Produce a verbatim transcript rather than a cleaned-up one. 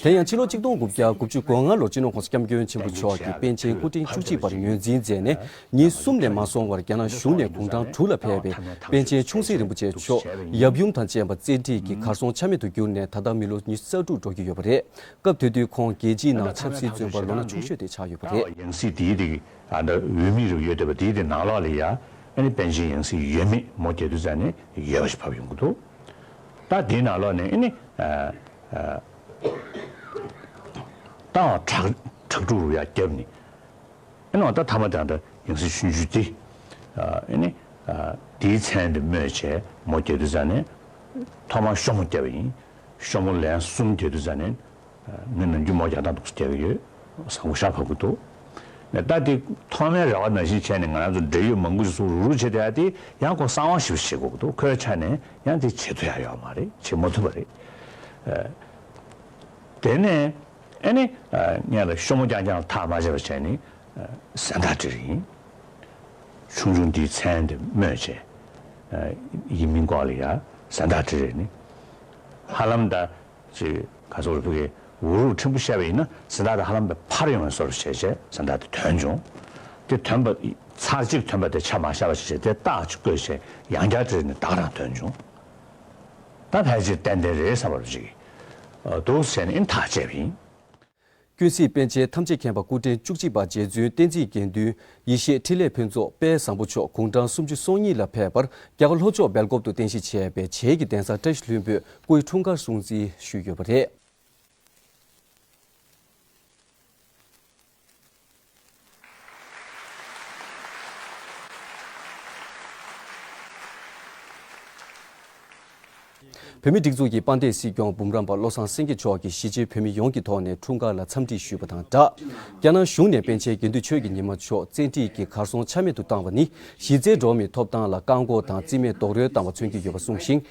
དེ་ཡང་ཕྱི་ལོ་ཆིག་སྟོང་དགུ་བརྒྱ་དགུ་བཅུ་གོ་ལྔ་ལོར་སྤྱི་ནོར་༸གོང་ས་༸སྐྱབས་མགོན་ཆེན་པོ་མཆོག་གིས་པཎ་ཆེན་སྐུ་ཕྲེང་བཅུ་གཅིག་པར་ངོས་འཛིན་མཛད་ནས་ཉིན་གསུམ་ནས་མ་སོང་བར་རྒྱ་ནག་གཞུང་ནས་གུང་ཁྲན་དྲུག་ལ་ཕེབས་པའི་པཎ་ཆེན་ཆུང་སྲིད་རིན་པོ་ཆེ་མཆོག་ཡབ་ཡུམ་དང་བཅས་པ་བཙན་ཁྲིད་ཀྱིས་གར་སོང་ཆ་མེད་དུ་གྱུར་ནས་ད་ལྟ་མི་ལོ་ཉི་ཤུ་རྩ་དྲུག་འགྲོ་གི་ཡོད་པ་རེད། སྐབས་དེ་དུས་ཁོང་རྒྱལ་སྤྱིའི་ནང་ཆབ་སྲིད་བཙོན་པ་ལོ་ན་ཆུང་ཤོས་དེ་ཆགས་ཡོད་པ་རེད། ཡང་སྲིད་དེའི་དེ་ཨ་ད་འོས་མི་རུ་ཡོད་བསྡད་པ་དེའི་དེ་ནང་ལོགས་ལ་ཡ་ཨ་ནི་པཎ་ཆེན་ཡང་སྲིད་ཡོད་མེད་མོ་རྒྱ་དུས་ཙམ་ནས་ཡོད་པ་ཞིག་བབས་ཡོང་གི་འདུག་ད་དེའི་ནང་ལོགས་ནས་ཨ་ནི་ཨ་ཨ་ཏང་ཁྲག་ཁྲག་དྲུག་རུ་ཡ་བརྒྱབ་ནས། ཨེ་ནོ་ད་ཐ་མ་དང་ད་ཡང་སྲིད་ཆུང་ཆུང་དེ། ཨ་ཨེ་ནི་ཨ་དེའི་མཚན་དེ་སྨོས་བྱས་མོ་རྒྱ་དུས་ཙམ་ནས་ཐོག་མར་ཤོ་མོ་བརྒྱབ་པ་ཡིན། ཤོ་མོ་ལན་གསུམ་རྒྱ་དུས་ཙམ་ནས་ཨ་ངས་ནམ་རྒྱུན་མོ་རྒྱ་སྟངས་འདུག་སེ་བརྒྱབ་ཡོད། བཟང་པོ་ཤ་བབས་ཀྱི་འདུག་ནས་ད་དེ་ཐོག་མའི་རེ་བ་ནང་བཞིན་བྱས་ནས་ང་རང་ཚོ་འབྲེལ་ཡོད་མང་པོ་ཞིག་ཚུར་རུག་རུག་བྱས་བསྡད་ཡ་དེ་ཡང་ཁོ་གསང་བ་ཞིབ་བྱེད་དགོས་ཀྱི་འདུག་ཁོའི་ཆ་ནས་ཡང་དེ་བྱེད་ཐུབ་ཡ་ཡོད་མ་རེད། བྱེད་མ་ཐུབ་པ་རེད། ཨ་དེ་ནས། ཨེ་ནི། ཨ་ངས་ལ་ཤོ་མོ་རྐྱང་རྐྱང་ལ་ཐག་མ་བཅད་པ་བྱས་ནས། ཨ་གཟེངས་རྟགས་སྤྲད་རེད་ཡིན། ཆུང་ཆུང་འདིའི་མཚན་དེ་སྨོས་བྱས། ཨ་ཡིན་མིན་སྐོར་ལ་ཡ་གཟེངས་རྟགས་སྤྲད་རེད་ནི། ཧ་ལམ་ད། ཅིག་ག་ཚོད་རེད་ཕ་གི་འུ་རུག་ཕྲན་བུ་བཤད་པ་ཡིན་ན་གཟེངས་རྟགས་དེ་ཧ་ལམ་པའི་ཕར་ཡོང་བའི་བཟོ་འདྲ་བྱས་བྱས་གཟེངས་རྟགས་དེ་ཐོན་བྱུང་། དེ་ཐོན་པ། ཚར་གཅིག་ཐོན་པ་དེ་ཆ་མ་བཞག་པ་བྱས་བྱས་དེ་རྟགས་ཅིག་བཀོད་བྱས་ཡང་བསྐྱར་སྤྲད་ནས་ད་ག་རང་ཐོན་བྱུང་། ད་ཕལ་ཆེར་ཏན་ཏན་རེད་བསམ་པ་རུ་ཅིག་འདུག་ཟེར་ནས་ཐག་བཅད་པ་ཡིན། ཀུན་གཟིགས་པཎ་ཆེན་ཐམས་ཅད་མཁྱེན་པ་སྐུ་ཕྲེང་བཅུ་གཅིག་པ་རྗེ་བཙུན་བསྟན་འཛིན་དགེ་འདུན་ཡེ་ཤེས་འཕྲིན་ལས་ཕུན་ཚོགས་དཔལ་བཟང་པོ་མཆོག་དགུང་གྲངས་སུམ་ཅུ་སོ་གཉིས་ལ་ཕེབས་པར་རྒྱ་གར་ལྷོ་ཕྱོགས་སྦེལ་ཀོབ་ཏུ་རྟེན་གཞི་བྱས་པའི་བྱེས་ཀྱི་གདན་ས་བཀྲ་ཤིས་ལྷུན་པོས་སྐུའི་འཁྲུངས་སྐར་སྲུང་བརྩི་ཞུས་ཡོད་པ་རེད། བོད་མིའི་སྒྲིག་འཛུགས་ཀྱི་དཔལ་ལྡན་སྲིད་སྐྱོང་འབུམ་རམས་པ་བློ་བཟང་སེང་གེ་མཆོག་གིས་གཞིས་བྱེས་བོད་མི་ཡོངས་ཀྱི་ཐོག་ནས་འཁྲུངས་སྐར་ལ་འཚམས་འདྲི་ཞུས་པ་དང་སྦྲགས། རྒྱ་ནག་གཞུང་ནས་པཎ་ཆེན་དགེ་འདུན་ཆོས་ཀྱི་ཉི་མ་མཆོག་བཙན་ཁྲིད་ཀྱིས་གར་སོང་ཆ་མེད་དུ་བཏང་བ་ནི་གཞི་རྩའི་འགྲོ་བ་མིའི་ཐོབ་ཐང་ལ་བཀག་འགོག་དང་རྩིས་མེད་རྡོག་རོལ་བཏང་བ་མཚོན་གྱི་ཡོད་པ་གསུངས་ཤིང་